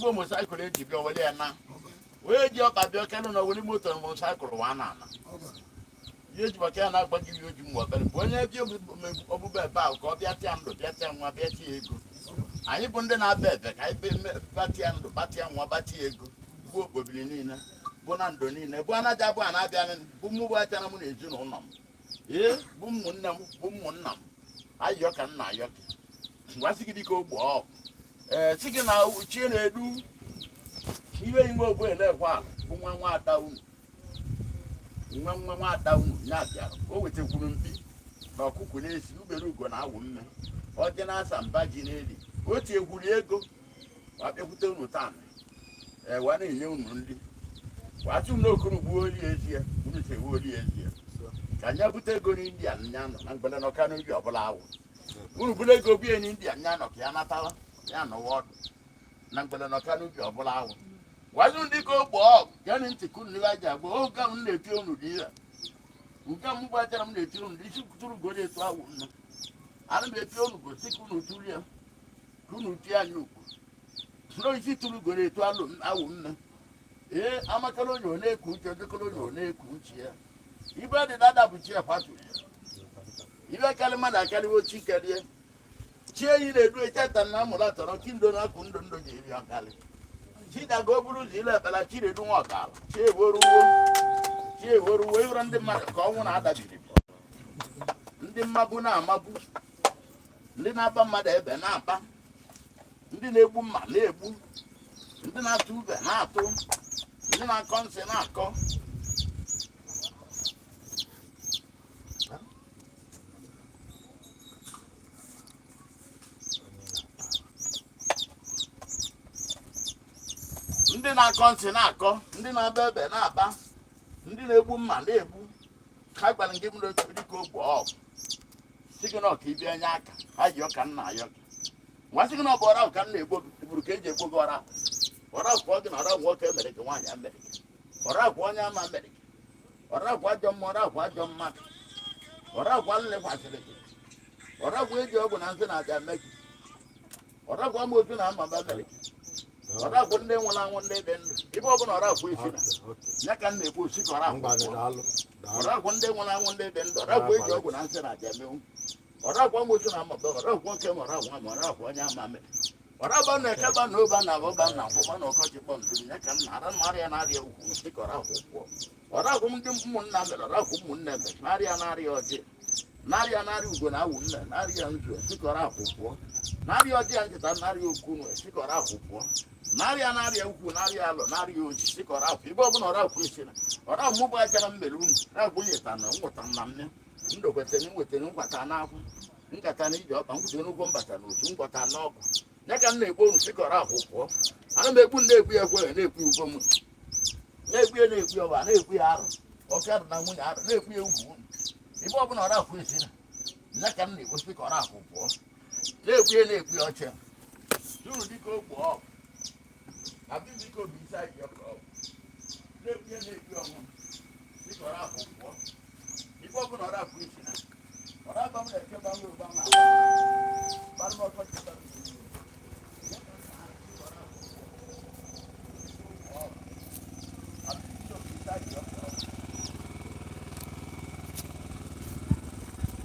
Ego motorcycle eji bịa, wele ya na onye ji ọkpa bịa kelu na wele moto na motorcycle wa na ana ihe eji maka ya na-agba gị ihe oji mgbe ọbịa bụ onye bịa ọbụba ebe ahụ ka ọ bịa tịa ndụ, bịa tịa nwa, bịa tịa ego. Anyị bụ ndị na-aba ebe ka anyị batịa ndụ, batịa nwa, batịa ego, bụ okpobiri niile, bụ na ndụ niile, bụ anaja, bụ ana-abịa, bụ mụ, bụ achara mụ na ezinụlọ m, ee, bụ ụmụnne m, bụ ụmụnna m. Ayọ ka nna ayọ gị, ngwa, sị gị dịka ogbo ọ ee, sị gị na chi na-edu ibe inwe ogbo elekwa ala bụ nwa nwa ada unu, nwa nwa nwa ada unu ya bịara. O wetakwuru mkpi na ọkụkụ na-esi ubere ugo na awụ mme ọjị na-asa mba ji n'eli. O tiekwuru ego wa bịakwute unu taa, ee, wa na-enye unu nri, watụ unu okuru gbuo oli ezie, unu si ewu oli ezie ka nya bute ego n'India nya nọ na mgbele n'ọka n'ubi ọbụla awụ unu buru ego bie n'India nya nọ ka ya natala ya nọwa ọdụ na mgbele n'ọka n'ubi ọbụla awụ. Gwazi ndị ka ogbo ọgụ geenụ ntị ka unu n'ibe aja agba oge m na-eti unu dị ihe nke m gbachara m na-eti unu isi tụrụ ugo na-etu awụ nne ana m eti unu gosi ka unu tụrụ ya, ka unu tie anyị ugwu soro isi tụrụ ugo na-etu alụ awụ nne. Ee, amakala onye ọ na-eku uche, ojekọrọ onye ọ na-eku uche ya. Ibe dị dada bụ chi ekwaturu ya. Ibe karị mmadụ akarịwo chi kerie chi enyi na-edu echeta na amụrụ atọrọ kindo na akụ ndụ ndụ ji eri ọkalị chidaga o buru ụzọ ile ekpela chi na-edu nwa ọkala chi eworuwo, chi eworuwo. Ịhụrụ ndị mmadụ ka ọnwụ na-adabiri ndị mmagbu na-amagbu, ndị na-aba mmadụ ebe na-aba, ndị na-egbu mma na-egbu, ndị na-atụ ube na-atụ, ndị na-akọ nsị na-akọ. Ndị na-akọ nsị na-akọ, ndị na-aba ebe na-aba, ndị na-egbu mma na-egbu. Ha gwara gị m dịka ogbe ọgwụ si gị na ọka ibia nye aka ha ji ọka nna ayọ gị nwa sị gị na ọ bụ ọra ahụ ka m na-egbo gị buru ka eji egbo gị ọra ọra akwụkwọ gị na ọra nwoke mere gị, nwaanyị mere gị, ọra akwa onye ama mere gị, ọra akwa ajọ mma, ọra akwa ajọ mmadụ, ọra akwa nlekwasịrị gị, ọra akwa eji ọgwụ na nsị na-aja eme gị, ọra akwa amoosu na amaba mere gị, ọra akwa ndị nwụrụ anwụ, ndị dị ndụ, ibe ọbụla ọra akwa esi na ya ka m na-ekwu osi ka ọra akwa pụọ. Ọra akwa ndị nwụrụ anwụ, ndị dị ndụ, ọra akwa eji ọgwụ na nsị na-aja emenwu, ọra akwa amoosu na amaba, ọra akwa nwoke ma ọra akwa ma ọra akwa onye ama mere, ọra ba na ekeba na ụba na ụba na akwụba na ọkọchị kpọm ya ka m na-ara na-arịa na-arịa ukwu sị ka ọra akwa pụọ. Ọra akwa ndị ụmụnna mere, ọra akwa ụmụnne mere, na-arịa na-arịa ọjị, na-arịa na-arịa ugo na awụ nne, na-arịa nzu sị ka ọra akwa pụọ, na-arịa ọjị ya nkịta, na-arịa okwu nwe sị ka ọra akwa pụọ, na-arịa na-arịa ukwu, na-arịa alụ, na-arịa oji sị ka ọra akwa ibe ọbụla ọra akwa esi na ọra mụbụ achara m mere unu na-agwụ nyeta na nwụta na mme ndụ kwetara nwetara nkwata n'akwụ nkata na ije ọkpa nkwụsị n'ụgwọ mbata n'otu ngwọta n'ọgụ ya ka m na-egbu unu sị ka ọra akwụ pụọ. Ana m egbu na-egbu ya ekwe na-ekwu ugwo m na-egbu ya, na-egbu ya ọba, na-egbu ya arụ ọka arụ na nwunye arụ, na-egbu ya ugwu unu ibe ọbụla ọra akwụ esi na ya ka m na-egbu sị ka ọra akwụ pụọ, na-egbu ya, na-egbu ya ọcha turu dịka ogbe ọgụ abi dịka obi isi anyị ọka ọgụ, na-egbu ya, na-egbu ya ọnwụ dịka ọra akwụ pụọ ibe ọbụla ọra akwụ esi na ọra aba m na-eke ba m ụba m na bara m ọkọchị bara m.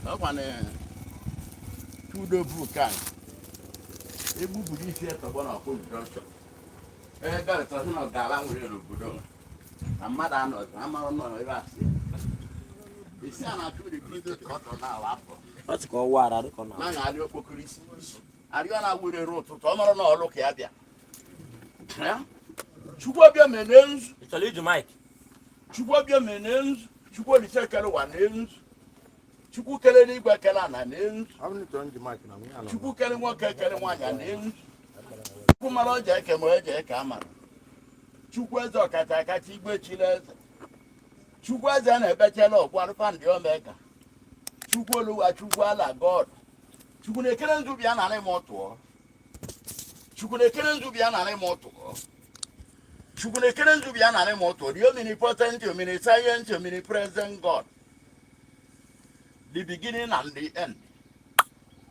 Ọkwa na tudo bụ ka egbuburu isi etọgbọ na ọkpụ junction ebe ọtọ na ọgara nwere n'obodo na mmadụ anọ amara nọ ebe a si isi a na-achụ ụdị ka ọ tọ na-awa afọ. Ọ sị ka ọ wara dịka ọ na na-arị okpokoro isi arịọ na-awụrere ụtụtụ ọ mara na ọlụ ka ya bịa. Ya? Chukwu ọbịa mene nzu. Ị chọrọ iji mic? Chukwu ọbịa mene nzu. Chukwu Olise kere ụwa na nzu. Chukwu kere n'igwe kere ana na nzu. Chukwu kere nwoke kere nwaanyị na nzu. Chukwu mara ọja eke ma eje eke amara. Chukwu eze ọkacha akacha igwe chiri eze. Chukwu eze na-ekpechela ọgwụ alfa ndị omega. Chukwu oluwa, Chukwu ala God. Chukwu na-ekere nzu bịa narị m tụọ. Chukwu na-ekere nzu bịa narị m tụọ. Chukwu na-ekere nzu bịa narị m tụọ. The omnipotent, omniscient, omnipresent God, the beginning and the end.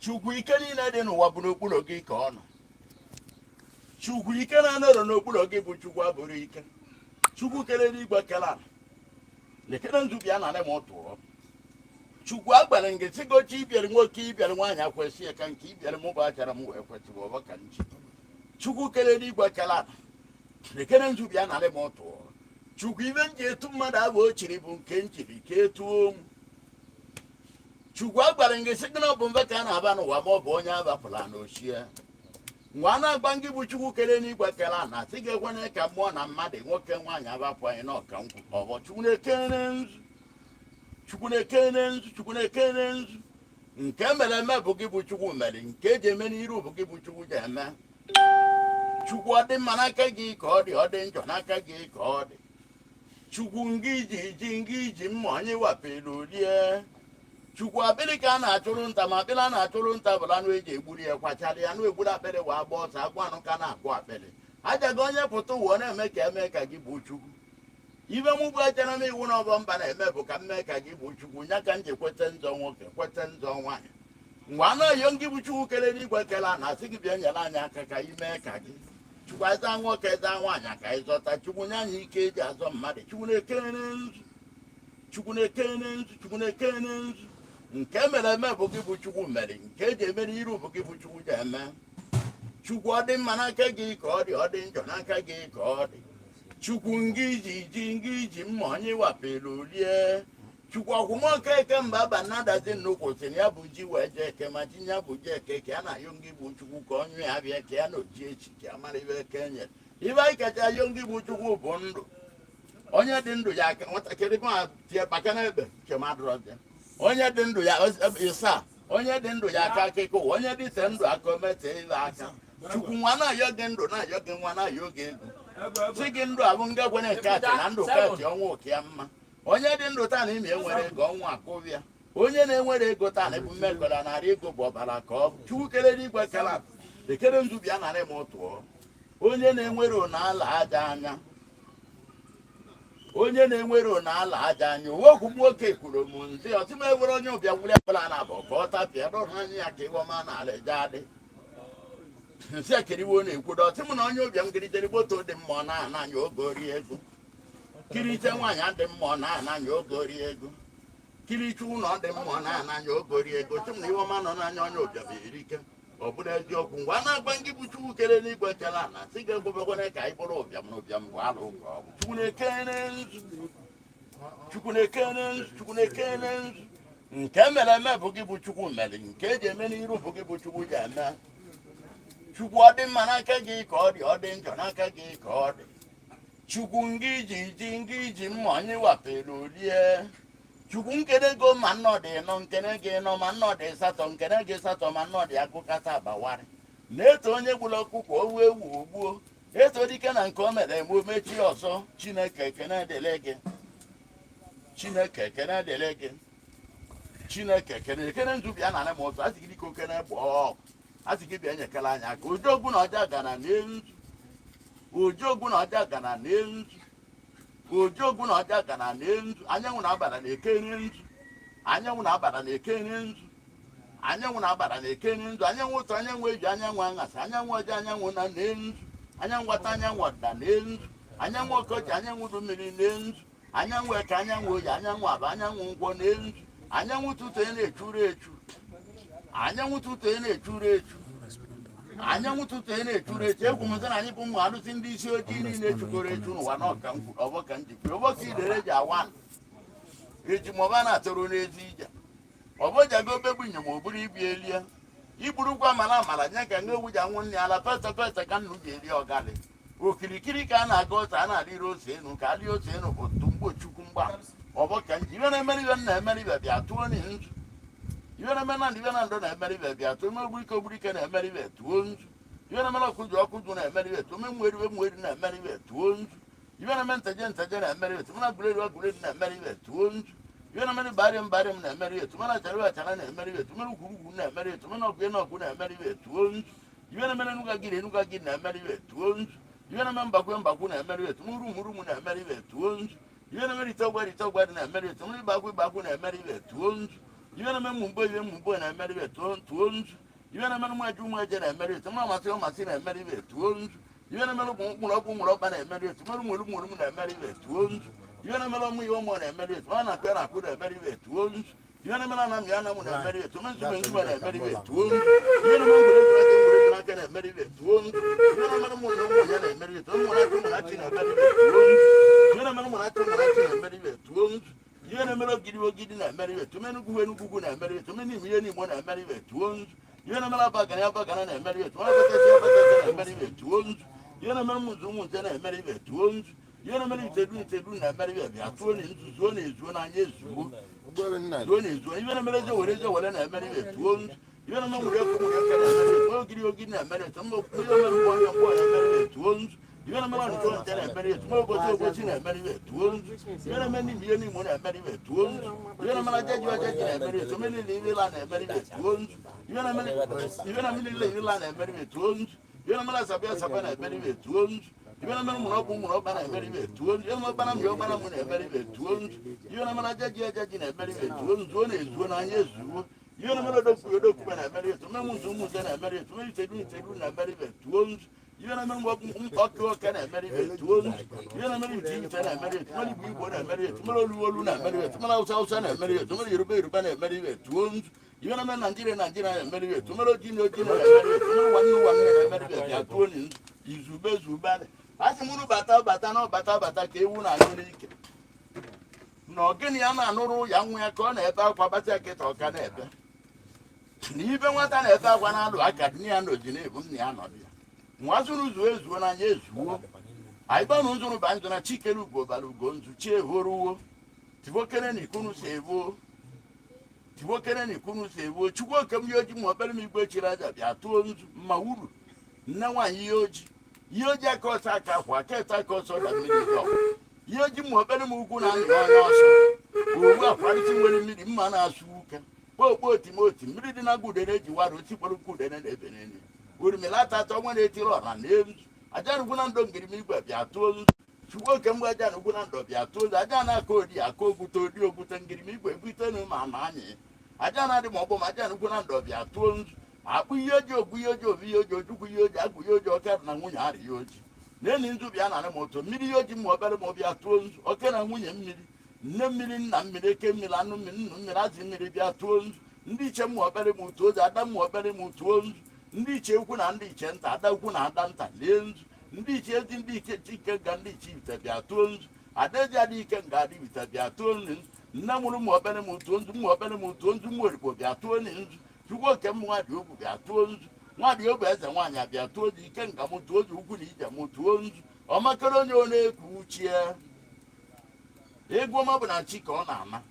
Chukwu, ike niile dị n'ụwa bụ n'okpuru gị ka ọ nọ. Chukwu, ike na-anọrọ n'okpuru gị bụ Chukwu abụrụ ike. Chukwu kelere igwe, kele ala, lekere nzu bịa narị m tụọ. Chukwu, agbara ngị sigochi ibiere nwoke, ibiere nwaanyị, akwesị ya ka nke ibiere m bụ achara m wee kwesịrị ọbọ ka nchi. Chukwu kelere igwe, kele ala, lekere nzu bịa narị m tụọ. Chukwu, ibe m ji etu mmadụ abụ o chiri bụ nke m jiri ka etuo m. Chukwu, agbara ngị sị gị na ọ bụ mbe ka a na-aba n'ụwa, ma ọ bụ onye abapụla n'ochie ngwa a na-agba ngị bụ Chukwu kere n'igwe, kere ana, sị gị ekwene ka mmụọ na mmadụ, nwoke nwaanyị, abapụ anyị n'ọka nkwụ ọbọ. Chukwu na-ekere nzu, Chukwu na-ekere nzu, Chukwu na-ekere nzu. Nke mere eme bụ gị bụ Chukwu mere, nke eji eme n'iru bụ gị bụ Chukwu ji eme. Chukwu, ọ dị mma n'aka gị ka ọ dị, ọ dị njọ n'aka gị ka ọ dị. Chukwu, ngị iji ji, ngị iji mma, onye wapelu rie. Chukwu, akpịrị ka a na-achụrụ nta, ma akpịrị a na-achụrụ nta bụla anụ eji egburu ya kwachara ya. Anụ egburu akpịrị wee agba ọsọ, agwọ anụ ka na-akpụ akpịrị ajaghị. Onye pụta ụwa, ọ na-eme ka eme ka gị bụ Chukwu. Ibe mụ bụ echere m iwu na ọbọ mba na-eme bụ ka m mee ka gị bụ Chukwu. Nya ka m ji kweta nzọ nwoke, kweta nzọ nwaanyị. Mgbe a na-ayọ ngị bụ Chukwu kere n'igwe, kele a na-asị gị bịa nyere anyị aka ka anyị mee ka gị. Chukwu, aza nwoke, za nwaanyị, ka anyị zọta. Chukwu, nye anyị ike eji azọ mmadụ. Chukwu na-ekere nzu, Chukwu na-ekere nzu, Chukwu na-ekere nzu. Nke mere eme bụ gị bụ Chukwu mere, nke eji eme n'iru bụ gị bụ Chukwu ji eme. Chukwu, ọ dị mma n'aka gị ka ọ dị, ọ dị njọ n'aka gị ka ọ dị. Chukwu, ngị iji ji, ngị iji mma, onye wapelu rie. Chukwu, ọkwụmoke eke mba aba nnadazi nnukwu si na ya bụ ji wee jee eke, ma ji ya bụ ji eke ka ya na-ayọ ngị bụ Chukwu ka ọ nyụ ya bịa ka ya na oji echi ka ya mara ibe eke nyere. Ibe anyị kacha ayọ ngị bụ Chukwu bụ ndụ. Onye dị ndụ ya aka nwatakịrị ma tie kpaka n'ebe nke m adịrọ dị. Onye dị ndụ ya ịsa, onye dị ndụ ya aka akịka ụwa, onye dị ise ndụ aka omete ibe aka. Chukwu, nwa na-ayọ gị ndụ, na-ayọ gị nwa, na-ayọ gị ego, si gị ndụ abụ nga gwere nke achị na ndụ kachi ọnwa oke ya mma. Onye dị ndụ taa na ime enwere ego, ọnwa akụbịa. Onye na-enwere ego taa na ebu mmekọla narị ego bụ ọbara ka ọ bụ. Chukwu kelere igwe, kele ekere nzu bịa narị m tụọ. Onye na-enwere ala aja anya, onye na-enwere ala aja anya. Owokwu nwoke kwuru m nzi ọtị m ewere onye ụbịa nwere ọbụla na abụ ka ọ tapịa dọrọ anya ya ka ịghọma n'ala eje adị nsị akiriwo na-ekwudo ọtị m na onye ụbịam kiritere moto dị mma, ọ na-ana anya oge ori ego, kirite nwaanyị dị mma, ọ na-ana anya oge ori ego, kiriche ụlọ dị mma, ọ na-ana anya oge ori ego. Chị m na iwe ọma nọ n'anya onye ụbịam erike. Ọ bụrụ eziokwu, ngwa na-agba ndị bụ Chukwu kere n'igwe, kere ala, sị ga egwebekwana ka anyị bụrụ ụbịam na ụbịam bụ alụ ka ọ bụ. Chukwu na-ekere nzu, Chukwu na-ekere nzu, Chukwu na-ekere nzu. Nke mere eme bụ gị bụ Chukwu mere, nke eji eme n'iru bụ gị bụ Chukwu ji eme. Chukwu, ọ dị mma n'aka gị ka ọ dị, ọ dị njọ n'aka gị ka ọ dị. Chukwu, ngị iji ji, ngị iji mma, onye wapelu rie. Chukwu, nkene go ma nnọdụ ịnọ, nkene gị nọ ma nnọdụ ịsatọ, nkene gị satọ ma nnọdụ agụkata abawari na-eto. Onye gburu ọkụkọ owu ewu ogbuo eto dike na nke o mere eme omechi ọzọ. Chineke, ekene dịrị gị. Chineke, ekene dịrị gị. Chineke, ekene, ekene nzu bịa narị m ụzọ. Asị gị dịka okene gbọọ ọgụ, asị gị bịa nyekere anyị aka. Ojogwu na ọja gara na nzu, ojogwu na ọja gara na nzu, ojogwu na ọja gara na nzu. Anyanwụ na-abara na ekere nzu, anyanwụ na-abara na ekere nzu, anyanwụ na-abara na ekere nzu. Anyanwụ ụtọ, anyanwụ eji, anyanwụ aṅasị, anyanwụ ọjọọ, anyanwụ na na nzu, anyanwụ gbata, anyanwụ ọdịda na nzu, anyanwụ ọkọchị, anyanwụ udu mmiri na nzu, anyanwụ eke, anyanwụ oyi, anyanwụ aba, anyanwụ nkwọ na nzu, anyanwụ ụtụtụ na-echuru echu, anyanwụ ụtụtụ na-echuru echu, anyanwụ ụtụtụ na-echuru echu. Egwu m sị na anyị bụ ụmụ arụsị ndị isi ojii niile chukọrọ echu n'ụwa na ọka nkwu ọbọ ka njikwa ọbọ ka idere ji awa eji maọba na-atụrụ n'ezi ije ọbọjago obegbu inyom oburu ibi elie igburukwa amara amara nye ka nga ewu ji anwụ nne ala pete pete ka nnu ji eri ọgalị. Okirikiri ka a na-aga ose, a na-arịrị ose enu ka arị ose enu bụ ntụ mgbochukwu mgba ọbọ ka nji iwe na-emere iwe na-emere ibe bịa tụọ ni nzu iwe na-eme na iwe na ndụ na-emere ibe bịa tụọ ome ogburike ogburike na-emere ibe tụọ nzu iwe na-emere ọkụjụ ọkụjụ na-emere ibe tụọ ome mweriwe mweri na-emere ibe tụọ nzu iwe na-eme nteje nteje na-emere ibe tụọ na gbureru agbureru na-emere ibe tụọ nzu iwe na-emere barịm barịm na-emere ibe tụọ na achara achara na-emere ibe tụọ mere ukwurugwu na-emere ibe tụọ na ọgụ ọgụ na-emere ibe tụọ nzu iwe na-emere enuga gịrị enuga gịrị na-emere ibe tụọ nzu iwe na-eme mbakwe mbakwu na-emere ibe tụọ rumu rumu na-emere ibe tụọ nzu iwe na-emere ite ọgwa ite ọgwa na-emere ibe tụọ ịgbakwu ịgbakwu na-emere ibe tụọ nzu iwe na-eme mmụmbo iwe mmụmbo na-emere ibe tụọ tụọ nzu iwe na-emere ụmụ eje ụmụ eje na-emere ibe tụọ amasị ọmasị na-emere ibe tụọ nzu. Ihe na-emere ụmụ mkpụrụ ọkpụ mụrụ ọkpa na-emere etu mere ụmụ ụmụ ụmụ na-emere ibe tuo nzu. Ihe na-emere ọmụ ihe ụmụ na-emere etu a na-akụ ya na-akụ na-emere ibe tuo nzu. Ihe na-emere anam ya anamụ na-emere etu nzube nzube na-emere ibe tuo nzu. Ihe na-emere ngwere aka ngwere aka na-emere ibe tuo nzu. Ihe na-emere ụmụ na ụmụ ya na-emere etu ụmụ na ụmụ na chi na-emere ibe tuo nzu. Ihe na-emere ụmụ na chi ụmụ na chi na-emere ibe tuo nzu. Ihe na-emere ogidi ogidi na-emere ibe tuo enugwu enugwu na-emere ibe tuo n'ime ihe n'igbo na-emere ibe tuo nzu. Ihe na-emere abagana abagana na-emere ibe tuo abakasị abakasị na-emere ibe tuo nzu. Ihe na-emere ụmụ ụmụ nze na-emere ibe tuo nzu. Ihe na-emere itedu itedu na-emere ibe bịa tuo na nzu zuo na ezuo n'anya ezuo zuo na ezuo. Ihe na-emere eze were eze were na-emere ibe tuo nzu. Ihe na-emere nwere ọkụ nwere ọkụ na-emere ibe tuo ogiri ogiri na-emere etu mgbe ihe na-emere mgbe onye mgbe na-emere ibe tuo nzu. Ihe na-emere ọnụtụ nte na-emere etu mgbe ogosi ogosi na-emere ibe tuo nzu. Ihe na-emere n'ime ihe n'imo na-emere ibe tuo nzu. Ihe na-emere ajaji ajaji na-emere etu mgbe niile ile na-emere ibe tuo nzu. Ihe na-emere ile ile na-emere ibe tuo nzu. Ihe na-emere asaba asaba na-emere ibe tuo nzu. Ihe na-emere mụrụ ọkpụ mụrụ ọkpa na-emere ibe tuo nzu. Ihe na-emere ọkpara m ya ọkpara m na-emere ibe tuo nzu. Ihe na-emere ajaji ajaji na-emere ibe tuo nzu. Ọ na-ezuo n'anya ezuo. Ihe na-emere odokwu odokwu na-emere etu mgbe ụmụ ụmụ na-emere etu mgbe itedu itedu na-emere ibe tuo nzu. Ihe na-emere ọkụ ọka na-emere ibe tuo nzu. Ihe na-emere ite ite na-emere etu mere igbo igbo na-emere etu mere olu olu na-emere etu mere awụsa awụsa na-emere etu mere yoruba yoruba na-emere ibe tuo nzu. Ihe na-emere naijiria naijiria na-emere ibe tu mere oji na oji na-emere etu mere nwanne nwanne na-emere ibe bịa tuo nzu izube zube. Asị m unu bata bata na ọbata bata ka ewu na-anyụ n'ike na ọgịnị ya na-anụrụ ya nwa ya ka ọ na-ebe akwa bata kịta ọka na-ebe na ibe nwata na-ebe akwa na-alụ aka nne ya n'oji na-ebu nna ya nọdụ ya nwa zuru zuo ezuo n'anya ezuo. Anyị gbanụ nzụrụ ba nzụ na chikere ugo bara ugo nzu chi ehoruwo tibokere na ikunu si ebuo tibokere na ikunu si ebuo. Chukwu oke m ihe oji ma obere m igwe chiri aja bịa tụọ nzu mma uru nne nwaanyị ihe oji ihe oji aka ọsọ aka akwa aka ete aka ọsọ da mmiri dọ ihe oji ma obere m ugwu na-anyụ anya ọsọ owu akwarịsị nwere mmiri mma na-asụ uke kpokpo otimoti mmiri dị na udene eji wara otikporo nkwu udene na-ebe n'elu orimila atọ nwa na-etiri ọra na nzu aja nugwu na ndụ ngirima igwe bịa tụọ nzu. Chukwu oke mgbe aja nugwu na ndụ bịa tụọ nzu aja na-aka odi aka ogwute odi ogwute ngirima igwe ebutenu ma ma anyị aja na-adị ma ọgbọ ma aja nugwu na ndụ bịa tụọ nzu akpụ ihe oji ogbu ihe oji obi ihe oji ojukwu ihe oji agụ ihe oji ọka na nwunye arị ihe oji na-eni nzu bịa narị m ụtọ mmiri ihe oji ma obere ma bịa tụọ nzu oke na nwunye mmiri nne mmiri nna mmiri eke mmiri anụ mmiri nnu mmiri azụ mmiri bịa tụọ nzu ndị iche mma obere m tụọ nzu ada mma obere m tụọ nzu ndị iche ukwu na ndị iche nta ada ukwu na ada nta lie nzu ndị iche ezi ndị iche ike nga ndị iche ite bịa tụọ nzu ada ezi adị ike nga adị ite bịa tụọ nzu nne mụrụ ụmụ obere m tụọ nzu ụmụ obere m tụọ nzu ụmụ orikpo bịa tụọ nzu chukwu oke m nwa dị ogwu bịa tụọ nzu nwa dị ogwu eze nwaanyị bịa tụọ nzu ike nga m tụọ nzu ukwu na ije m tụọ nzu ọmakere onye ọ na-ekwu uchie egwu ọma bụ na chi ka ọ na-ama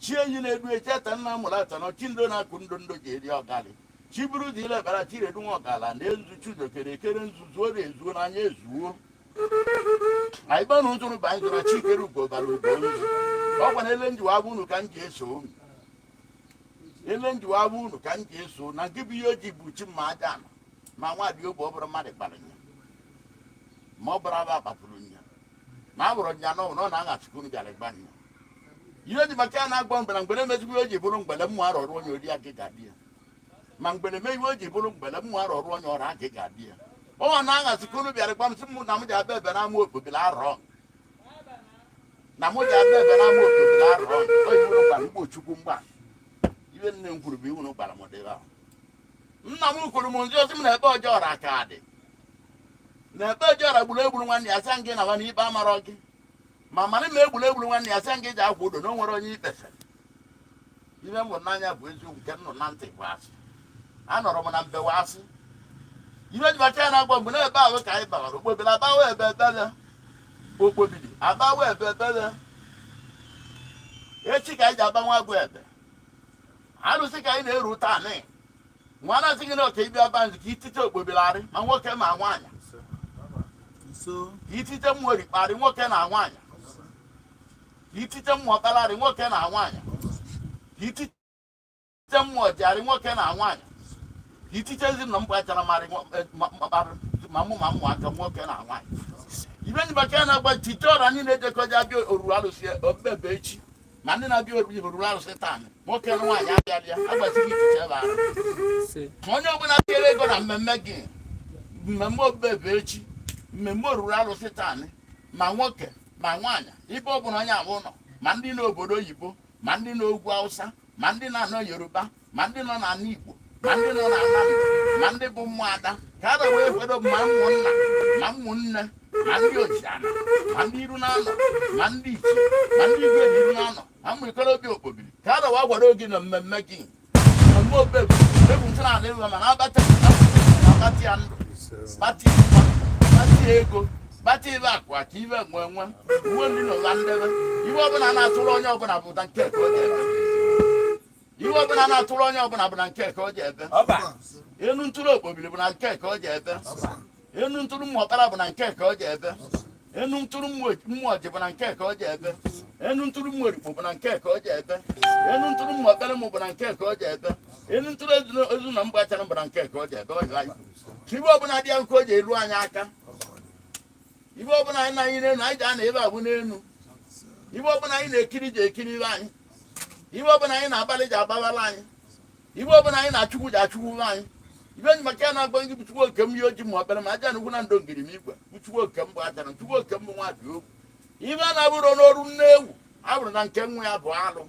chi enyi na-edu echi ata nna mụrụ ata na chi ndo na-akụ ndụ ndụ ji eri ọgalị chi buru dị ile bara chi redu nwa ọgala na nzu chuzokere ekere nzu zuo na ezuo n'anya ezuo anyị gbanụ nzụrụ ba anyị zụra chi kere ugo bara ugo nzu ọ gwa na ele njiwa abụ unu ka m ji eso unu ele njiwa abụ unu ka m ji eso na nke bụ ihe o ji bụ chi mma aja ana ma nwa dị ogbe ọ bụrụ mmadụ kpara nya ma ọ bụrụ aba kpapụrụ nya ma a bụrụ nya n'ọnwụ na ọ na-aṅachikwu unu bịara ịgba nya ihe ji maka ya na-agba mgbe na mgbere emezigbo ihe o ji bụrụ mgbele mmụ arọ rụọ onye ori akịka di ya ma mgbere mee ihe o ji bụrụ mgbele mmụ arọ rụọ onye ọrụ akịka di ya ọ na-aṅachikwu unu bịara ịgba m sị m na m ji abịa ebe na ama okpobila arọ na mụ ji abịa ebe na ama okpobila arọ o yi unu gbara ugbo chukwu mgba ibe nne m kwuru bụ iwu unu gbara m debe ahụ nna m kwuru m nzi ozi m na ebe ọjọọ ọra ka dị na ebe ọjọọ ọra gburu egburu nwanne ya sị gị na nwanne ikpe amarọ gị ma mara ma egburu egburu nwanne ya sị gị ji akwa udo na o nwere onye ikpesịrị ibe m hụrụ n'anya bụ eziokwu nke m nọ na ntị bụ asị anọrọ m na mbewa asị ibe ji maka ya na-agba mgbe na ebe ahụ ka anyị bawara okpobili abawa ebe ebele okpobili abawa ebe ebele echi ka anyị ji agbanwe agwụ ebe arụsị ka anyị na-eru taa nị nwa na-asị gị na ọka ịbịa ba nzu ka itite okpobilarị ma nwoke ma nwaanyị ka itite mmụọ rikparị nwoke na nwaanyị ka itite mmụọ kpalarị nwoke na nwaanyị ka itite mmụọ jiarị nwoke na nwaanyị ka itite ezi na mgbe achara marị ma mụ ma ụmụaka nwoke na nwaanyị ibe ndị bekee na-agba tite ọra niile ejekọja abịa oruru arụsị okpebe echi ma ndị na-abịa oruru arụsị taa nwoke na nwaanyị abịarịa agbasighị itite ebe ahụ onye ọbụla tinyere ego na mmemme gị mmemme okpukpe bụ echi Mmemme oruru arụsị taanị, ma nwoke ma nwaanyị, ibe ọbụla onye abụ nọ, ma ndị n'obodo oyibo, ma ndị n'ogwu Awụsa, ma ndị na-anọ Yoruba, ma ndị nọ n'ala Igbo, ma ndị nọ n'ala Ndụ, ma ndị bụ ụmụada ka a wee kwado, ma ụmụnna ma ụmụnne, ma ndị ojiana, ma ndị iru na-anọ, ma ndị ichie, ma ndị igwe na iru na-anọ, ma ụmụ ikorobịa okpobiri ka a wee kwado gị na mmemme gị, mmemme obebu ebu ntụ na ala ịwa, mana abata abata ya ndụ, bata ịkwa, bata ego, bata ibe akụ aka, ibe nwe nwe uwe ndị n'ụwa ndebe. Iwe ọbụla na-atụrụ onye ọbụla bụ na nke ka o ji ebe. Iwe ọbụla na-atụrụ onye ọbụla bụ na nke ka o ji ebe. Ọba. Enu ntụrụ okpobiri bụ na nke ka o ji ebe. Enu ntụrụ mmụ ọkpara bụ na nke ka o ji ebe. Enu ntụrụ mmụọ ji bụ na nke ka o ji ebe. Enu ntụrụ mmụ orikpo bụ na nke ka o ji ebe. Enu ntụrụ mmụ ọkpara mụ bụ na nke ka o ji ebe. Enu ntụrụ ezinụlọ mgbachara bụ na nke ka o ji ebe. Ọ ji anyị ka iwe ọbụla dị ya nke o ji elu anyị aka. Iwe ọbụla anyị na-anyị n'elu, anyị ji ana ebe a bụ n'elu. Iwe ọbụla anyị na-ekiri ji ekiri ibe anyị. Iwe ọbụla anyị na-abalị ji agbawala anyị. Iwe ọbụla anyị na-achụkwu ji achụkwu anyị. Ibe enyi maka ya na-agba gị bụ Chukwu oke m, ihe oji ma ọkpere ma aja na ugwu na ndo ngiri m igwe bụ Chukwu oke m bụ aja na Chukwu oke m bụ nwa dị ogwu. Ibe a na-abụrụ n'oru nne ewu abụrụ na nke nwa ya bụ alụ.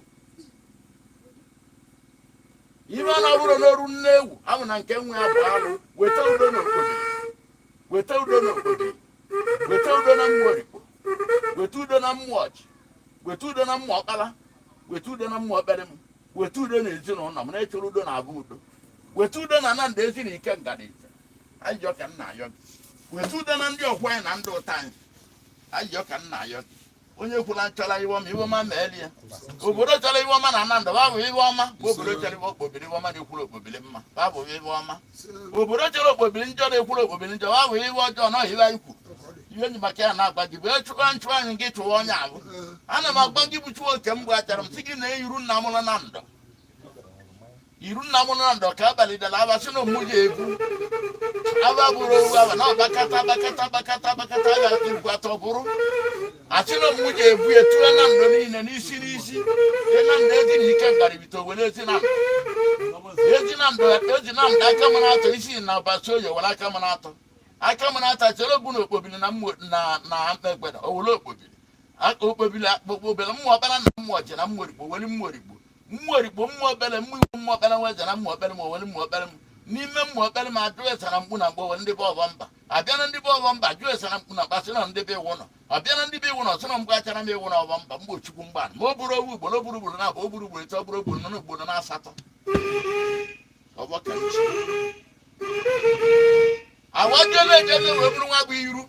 Ibe a na-abụrụ n'oru nne ewu abụrụ na nke nwa ya bụ alụ. Weta udo n'obodo, weta udo n'obodo, weta udo na mmụọ orikpo, weta udo na mmụọ ọchị, weta udo na mmụọ ọkpara, weta udo na mmụọ okpere m, weta udo na ezinụlọ m na-echere udo na-abụ udo. Weta udo na Nanda ezi na ike ngana ite ayọ ka nna ayọ gị. Weta udo na ndị ọkwa anyị na ndị ụta anyị ayọ ka nna ayọ gị. Onye kwula nchọrọ iwe ọma, iwe ọma meeli ya. Obodo chọrọ iwe ọma na Nanda babụ iwe ọma bụ obodo chọrọ iwe okpobiri, iwe ọma na-ekwuru okpobiri mma babụ iwe ọma. Obodo chọrọ okpobiri njọ na-ekwuru okpobiri njọ babụ iwe ọjọọ na iwe anyị kwuru. Ihe enyi maka ya na-agba gị bụ echụwa nchụ anyị gị chụwa onye ahụ. Ana m agba gị bụ Chukwu oke mgbe achara m sị gị na iru nna m nọ na ndụ, iru nna m nọ na ndụ ka abalị dara aba sị na mụ ya ebu aba bụrụ owu aba na ọbakata abakata abakata abakata a ga-atụ igwe atọ bụrụ asị na mụ ya ebu etuo na ndụ niile n'isi n'isi dị na ndụ ezi na ike ngaribite owere ezi na ndụ ezi na ndụ ezi na ndụ aka m na-atọ isi na ọbasi oye were aka m na-atọ aka m na-ata chere ogbu na okpobiri na mmụ na na mkpegbede owere okpobiri okpobiri okpobiri mmụọ ọkpara na mmụọ ji na mmụọ orikpo were mmụọ orikpo mmụọ orikpo mmụọ obere mmụọ iwu mmụọ ọkpara nweze na mmụọ okpere ma owere mmụọ okpere m n'ime mmụọ okpere m ajụ ese na mkpu na mgbe owere ndị be ọbọ mba abịa na ndị be ọbọ mba jụ ese na mkpu na mkpa sị na ndị be iwu nọ ọbịa na ndị be iwu nọ sị na mgbe achara m iwu na ọbọ mba mgbe chukwu mgba ma o buru owu ugboro o buru ugboro na abụọ o buru ugboro ite o buru ugboro na ugboro na asatọ ọbọ ka nchi awajele ejele wee bụrụ nwa bụ iru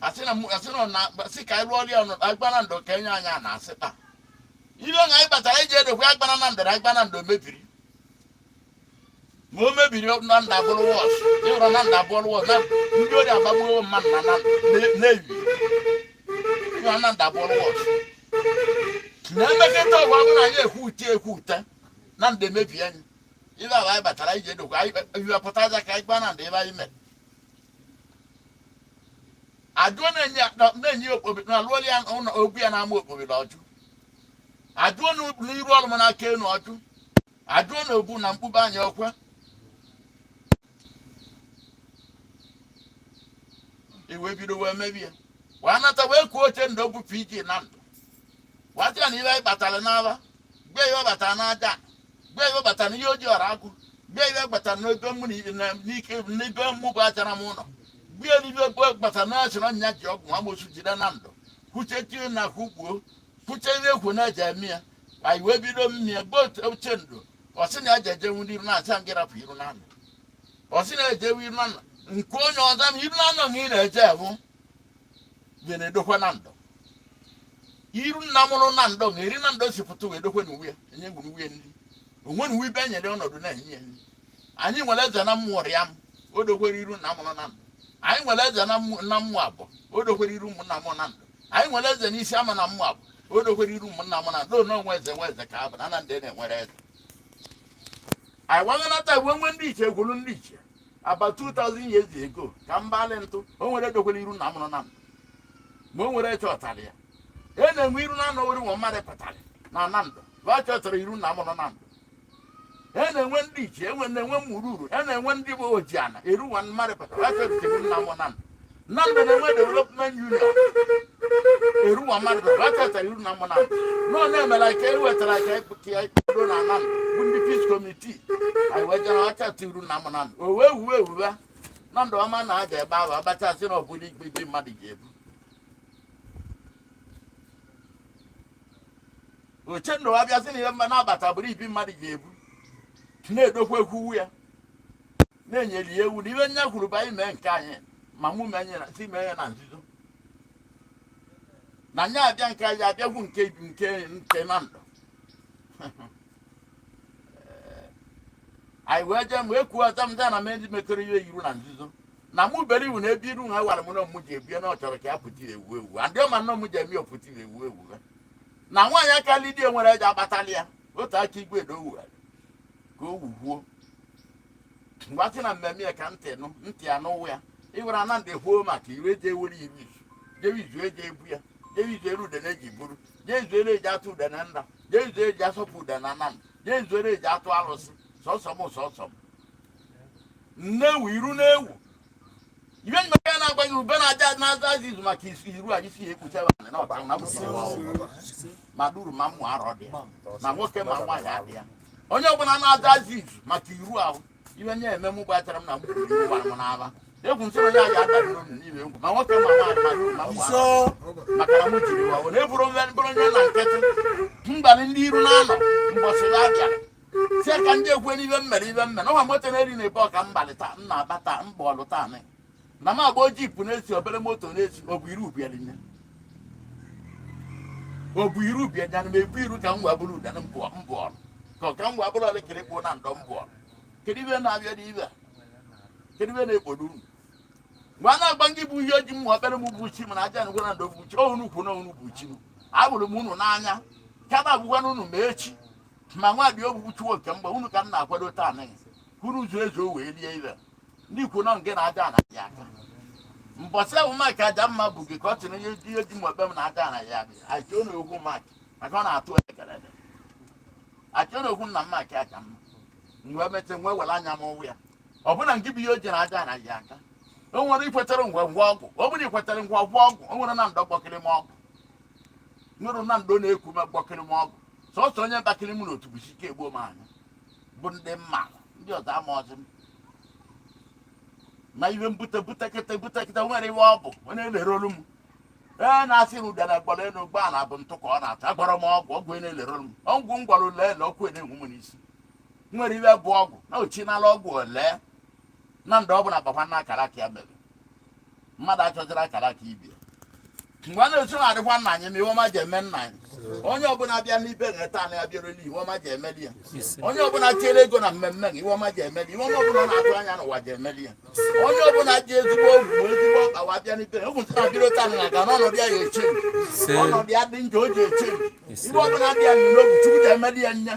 asị na asị na na sị ka anyị rụọ ọrụ ya ọnụ agbara ndụ ka enye anyị a na-asị taa ihe na anyị batara iji edokwa agbara na ndụ na agbara ndụ mebiri ma o mebiri na ndụ abụrụ wọs ịhụrụ na ndụ abụrụ wọs na ndị ori agbagbuo mmadụ na na-eyi ịhụrụ na ndụ abụrụ wọs na emekọta ọgwụ abụ na anyị ekwu ute ekwu ute na ndụ emebi anyị ibe ahụ anyị batara iji edokwa anyị wepụta aja ka anyị gbaa na ndụ ebe anyị mere ajụọ na-enye na-enye okpobi na alụọla ya ụlọ ogwu ya na-ama okpobi na ọjụ ajụọ n'iru ọrụ m n'aka enu ọjụ ajụọ na ogbu na mkpụba anyị ọkwa iwe bido wee mebie wee nata wee kwuo oche ndụ ogwu PG na ndụ wee sị ya na ibe anyị kpatara n'aba gbe iwe batara n'aja gbe iwe batara n'ihe oji ọra agụ gbe iwe batara n'ebe mụ na n'ike n'ebe mụ bụ achara m ụlọ gbe n'ibe gbe batara na asịrị ọnya ji ọgwụ amosu jide na ndụ kwuche tie na kwukpuo kwuche ihe ekwu na eji eme ya anyị wee bido mmiri gbe oche ndụ ọ sị na eje ejenwu n'iru na-asị ngị rapụ iru na ndụ ọ sị na ejewu iru na ndụ nke onye ọzọ ma iru na ndụ na ị na-eje ewu bịa na-edokwa na ndụ iru nna mụrụ na ndụ na eri na ndụ si pụta wee dokwe na uwe ya enye gwuru uwe nri onwe na uwe ibe enyere ọnọdụ na-enye ya nri. Anyị nwere eze na mmụọ rịa m o dokwere iru nna mụrụ na ndụ. Anyị nwere eze na mmụọ abụọ o dokwere iru ụmụnna m na ndụ. Anyị nwere eze n'isi ama na mmụọ abụọ o dokwere iru ụmụnna m na ndụ. Na onwe eze nwe eze ka abụ na na ndị na-enwere eze. Anyị waganata iwe nwe ndị iche gwuru ndị iche about 2000 years ago ka mbalị ntụ o nwere dokwere iru nna mụrụ na ndụ ma o nwere chọtara ya e na-enwe iru na anọ were nwa mmadụ pụtara na na ndụ ba chọtara iru nna mụrụ na ndụ. E na-enwe ndị iche enwe na-enwe mururu e na-enwe ndị bụ ojiana eruwa mmadụ pụtara ba chọtara iru nna mụrụ na ndụ. Nando na-enwe development union eruwa mmadụ wetara iru na mụ na nọ na-emela ka e wetara ka ka ikpedo na Nando bụ ndị peace committee. Anyị wee jere achata iru na mụ na o wee wuwe ewuwe na ndụ ọma na aja ebe ahụ abachasị na ọbụla igbe igbe mmadụ ga-ebu oche ndụ abịasị na ihe mma na-abata bụrụ ibi mmadụ ga-ebu na-edokwa ekwuwu ya na-enyeli ya ewu na ibe nya kwuru bụ anyị mee nke anyị ma mụ mee ya si mee ya na nzuzo na nya abịa nke anyị abịagwu nke nke nke na ndụ. Anyị wee jee mgbe ekwuo ọzọ m na m ndị mekọrọ ihe iru na nzuzo na mụ bere iwu na ebe iru ha gwara m na mụ ji ebie na ọ chọrọ ka ya pụta ewu ewu andị ọma nọ mụ ji eme ya pụta ewu ewu ha na nwaanyị aka lidi nwere eji akpatali ya otu aka igwe edo wugharị ka o wuhuo mgbe asị na mmemme ya ka ntị nụ ntị anụwụ ya ịwara na ndị kwuo maka iru eji ewere iru izu jewe izu eji ebu ya jewe izu eru udene eji buru jee izu ere eji atụ udene nda jee izu eji asọpụ udene na ndụ jee izu ere eji atụ alụsị sọsọ m sọsọ m nnewu iru na-ewu ibe nyemaka ya na-agbaghị ube na-aja na-aza aza izu maka isi iru anyị si ya ekpuchebe anị na ọbara na mkpuchi ma duru ma mmụ arọ dị ya ma nwoke ma nwaanyị adị ya onye ọbụla na-aza aza izu maka iru ahụ ibe nye eme mụ gbatara m na mkpụrụ iru gbara m n'aba egwu nsị onye aja adara n'onu n'ime egwu ma nwoke ma nwaanyị ma duru ma mmụ arọ maka na mụ jiri wa na eburu bụrụ onye na nkịtị mgbalị ndị iru na-anọ mbọsị ya bịara si ka ndị ekwe n'ibe m mere ibe m mere ọnwa moto na-eri na ebe ọka mbalị taa m na-aba taa mba ọlụ taa na m agba jip na-esi obere moto na-esi ọ bụ iru bịara nye ọ bụ iru bịa nya na m ebu iru ka m wee bụrụ udene mbụ ọlụ ka m wee bụrụ ọlịkịrị kpụ na ndọ mbụ ọlụ. Kedu ibe na-abịa n'ibe a? Kedu ibe na-ekpodo unu mgbe a na-agba ndị bụ ihe oji mmụ ekpere m bụ chi m na aja ngwe na ndọ bụ chi unu kwu na unu bụ chi m abụrụ m unu n'anya ka na abụkwana unu ma echi ma nwa dị ogbugbu chuwo nke mgbe unu ka m na-akwado taa nị unu zuo ezu wee rie ibe ndị ikwu nọ nke na aja na ya aka mbọsị ahụ Mike aja mma bụ gị ka ọ tụrụ ihe ihe ji mmụ ekpe m na aja na ya achọ na okwu Mike maka ọ na-atụ ekele achọ na okwu nna m Mike aja mma mgbe mete nwe were anya m ụwụ ya ọ bụna nke bụ ihe o ji na aja na ya aka o nwere ikwetere ngwa ngwa ọgwụ ọ bụrụ ikwetere ngwa ngwa ọgwụ o nwere na ndọ gbọkịrị m ọgwụ nwere na ndo na-ekwu m gbọkịrị m ọgwụ sọsọ onye bakịrị m n'otu bụ ike egbuo m anya bụ ndị mma ndị ọzọ ama ọzọ m ma ihe mbute butekete butekete nwere iwe ọ bụ onye lere olu m ee na-asị na ụdara gbọrọ elu gbaa na bụ ntụ ka ọ na-ata agwara m ọgwụ ọgwụ na-elere olu m ọgwụ m gwara ole ele ọkụ na-enwu m n'isi nwere iwe bụ ọgwụ na ochinala ọgwụ ole na ndụ ọbụla gbakwa na akara aka ya mere mmadụ achọziri akara aka ibie mgbe a na-esi na-adịkwa nna anyị ma iwe ọma ji eme nna anyị onye ọbụla bịa n'ibe nweta na ya bịaroli iwe ọma ji emeli ya onye ọbụla tiere ego na mmemme iwe ọma ji emeli iwe ọma ọbụla ọ na-atụ anya n'ụwa ji emeli ya onye ọbụla ji ezigbo ogwu ma ezigbo ọkpa wa bịa n'ibe ogwu ntị na-abịa taa na ga n'ọnọdụ ya ya eche ọnọdụ ya dị njọ o ji eche iwe ọbụla dị ya n'obi Chukwu ji emeli ya nya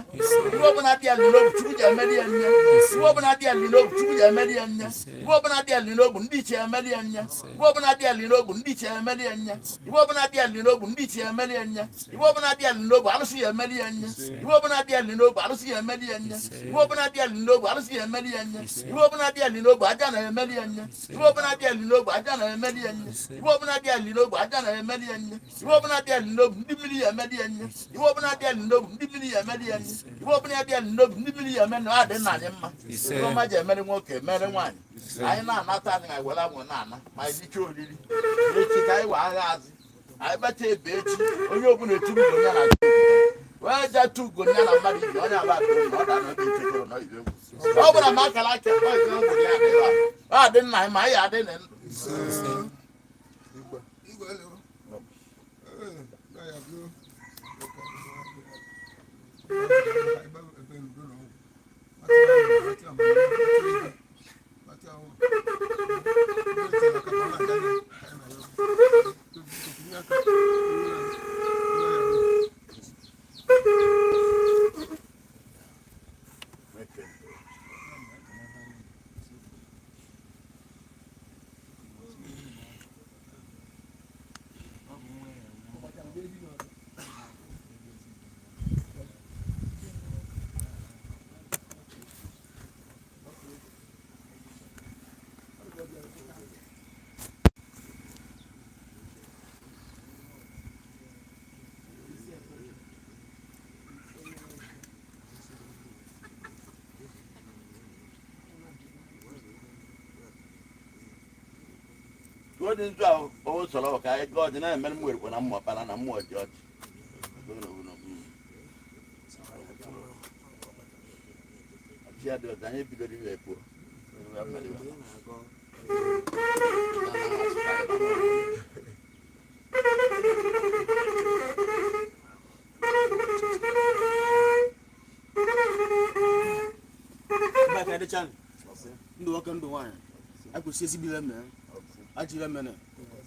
iwe ọbụla dị ya n'obi Chukwu ji emeli ya nya iwe ọbụla dị ya n'obi Chukwu ji emeli ya nya iwe ọbụla dị ya n'obi ndị ichie emeli ya nya iwe ọbụla dị ya n'obi ndị ichie emeli ya nya iwe ọbụla dị ya n'obi ndị ichie emeli ya nya iwe ọbụla dị ya n'obi arụsị ya emeli ya nya iwe ọbụla dị ya n'obi arụsị ya emeli ya nya iwe ọbụla dị ya n'obi arụsị ya emeli ya nya iwe ọbụla dị ya n'obi aja na emeli ya nya iwe ọbụla dị ya n'obi aja na emeli ya nya iwe ọbụla dị ya n'obi aja na emeli ya nya iwe ọbụla dị ya n'obi ndị mmiri ya emeli ya nya iwe ọbụla dị ya n'obi ndị mmiri ya emeli ya nya iwe ọbụla dị ya n'obi ndị mmiri ya emeli ọ dị nna anyị mma iwe ọma ji emeri nwoke emere nwaanyị anyị na-anata anyị anyị were anwụ na-ana ma anyị dịcha oriri echi ka anyị wee agha azụ anyị bacha ebe echi onye ọbụla eturu ugo ya na wee jee tụ ugo ya na mmadụ ibi onye aba atụrụ na ọ da n'obi nchekọrọ na ibe egwu ọ bụla ma akara aka ọ ibe egwu ya adịghị ọ adị nna anyị ma anyị adị na ndụ. Ka dị nzu ahụ o sọrọ ka anyị gọọ ọjị na-emere m werikwa na mmụọ kpara na mmụọ ji ọjị. Ọjị ya dị ọzọ, anyị bidoro iwe ekwuo. Ebe ka dịcha ndụ nwoke, ndụ nwaanyị, akwụsị ezigbo ihe mee, ajọ ihe mere,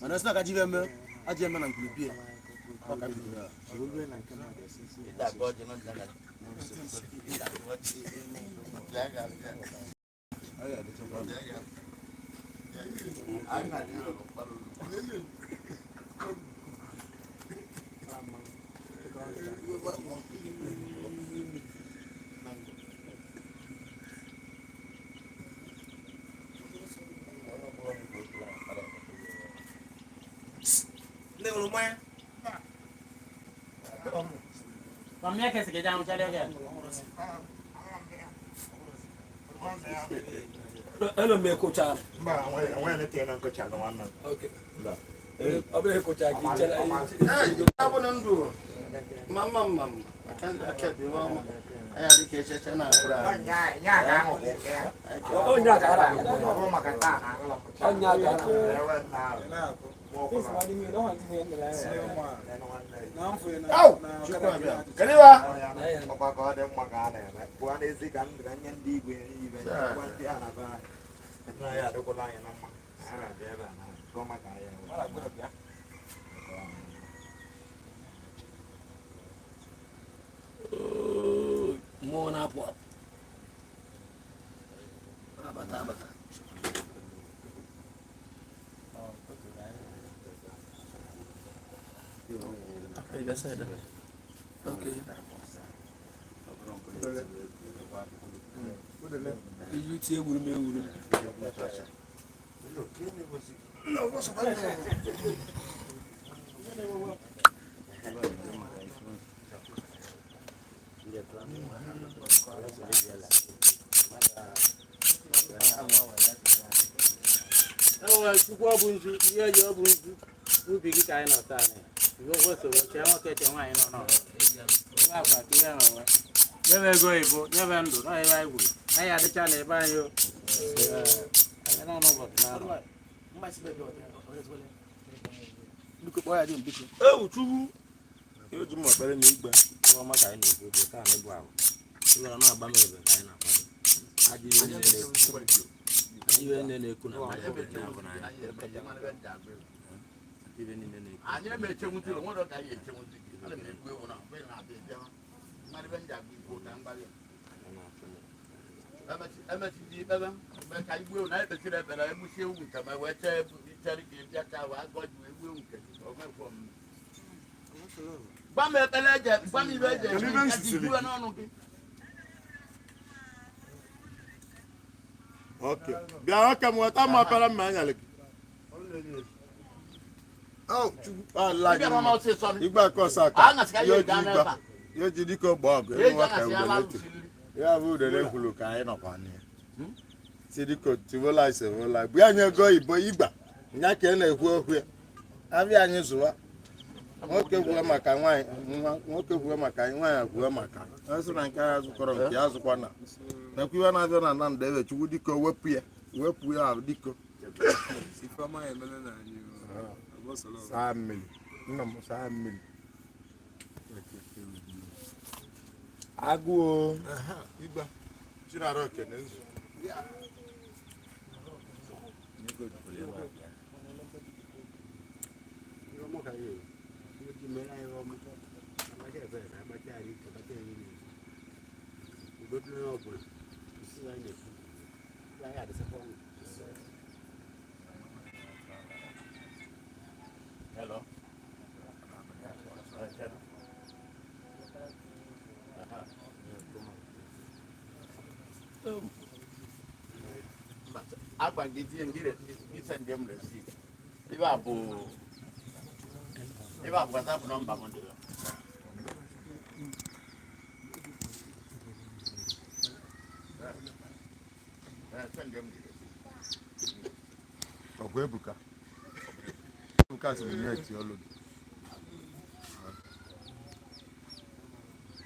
mana esi na ka ajọ ihe mee, ajọ ihe mee na nkulupie ọ ka bidoro ya. Ịda agọ ọjị nọ ndị na- Ịda agọ ọjị. Anyị na-adị ụlọ mkpara olu. Ndị ṅụrụ mmanya. Mamia kesi ke jamu chale ke. Elo me kocha. Mba, enweghị na tinye na nkọcha na nwanne m. Okay. Ọ bụrụ kocha gị chere. Abụ na ndụ mma mma mma aka aka dị ọma anyị adị ka echeche na akpụrụ anyị. Onye aka ara. Onye aka. Chukwu abịa. Kedu iwe? Ọkwa ka ọ dị mma ka a na-eme. Pụọ n'ezi ka ndụ ka nye ndị igwe ibe gwa ndị a na be anyị. Nna ya adịkwala anyị na mma. Anyị na-abịa ebe a na gụọ maka anyị. Mmụọ na-apụ apụ. Abata abata. Okay. Ilu tie ewuru m ewuru m. Ewe Chukwu, ọ bụ nzu ihe ji, ọ bụ nzu ubi gị ka anyị nọ taa na iwe kwesịrị chee nwoke, chee nwaanyị nọ n'ọrụ ebe akwa ka ihe nwe nyebe ego oyibo, nyebe ndụ na ebe anyị gwuru anyị adịcha na ebe anyị o. Ee, anyị nọ n'ụbọchị na arọ. Biko kpọọ ya dị m, biko. Ewu Chukwu, ihe oji mma ekpere na igbe ihe ọma ka anyị na-ekwu okwu taa na ịbụ ahụ ịbara na-agba m ebe ka anyị na-akwado ajọ ihe niile na-ekwu, ajọ ihe niile na-ekwu na mmadụ bụ na-abụ n'anya ajọ ihe niile na-ekwu. Anyị eme echenwuzi ụlọ nwere ka anyị echenwuzi gị. Ana m egbu ewu na mgbe ị na-abịa ịbịa mmadụ ebe m ji agba igbo ka mgbalị emechizi ikpebe mgbe ka igbu ewu na anyị kpesịrị ekpere, egbusi ewu nke ma wee chee chere ka ị bịacha wee agọ ji wee gbuo ewu nke gị. O mekwa m. Gwa m ekpere eje, gwa m ibe eje. Kedu ibe m sisiri? Igbuwe n'ọnụ gị. Okay. Bịa nwoke m, weta m ọpara mma anyalị gị. Oh, Chukwu, ala gị Ịbịara m mma. ọsịsọ nị. Igwe aka ọsọ aka. A na-asị ka anyị Ihe gaa oji n'ebe igba. a. Ihe oji dịka ogbe ọgụ. Ihe eji Elu nwa ka aghasị ala udele alụsị tiri. nri. Ya bụ udele kwuru ka anyị nọkwa n'ihe. Si dịka tivola isevola. Bụ anyị ego oyibo igba. Nya ka ị na-ekwu okwu ya. Abịa anyị zụwa. Nwoke kwuo maka nwaanyị, nwoke kwuo maka anyị, nwaanyị kwuo maka anyị. Ọ sị na nke ya zụkọrọ nke ya zụkwa na. Nakwa iwe na-abịa na Nnamdi ebe Chukwu dịka wepụ ya, wepụ ya dịka. Ifeọma emele na anyị o. Saa mmiri. Nna m, saa mmiri. Agụụ. Igba. Chinara okene nzu. Hello. Kedu? Aha. Agwa gị tinye gị send m receipt. Ibe a bụ ibe a bụ WhatsApp nọmba m dị. Send m the receipt. Ọgwụ Ebuka. Nke a sịrị nye eti olu gị.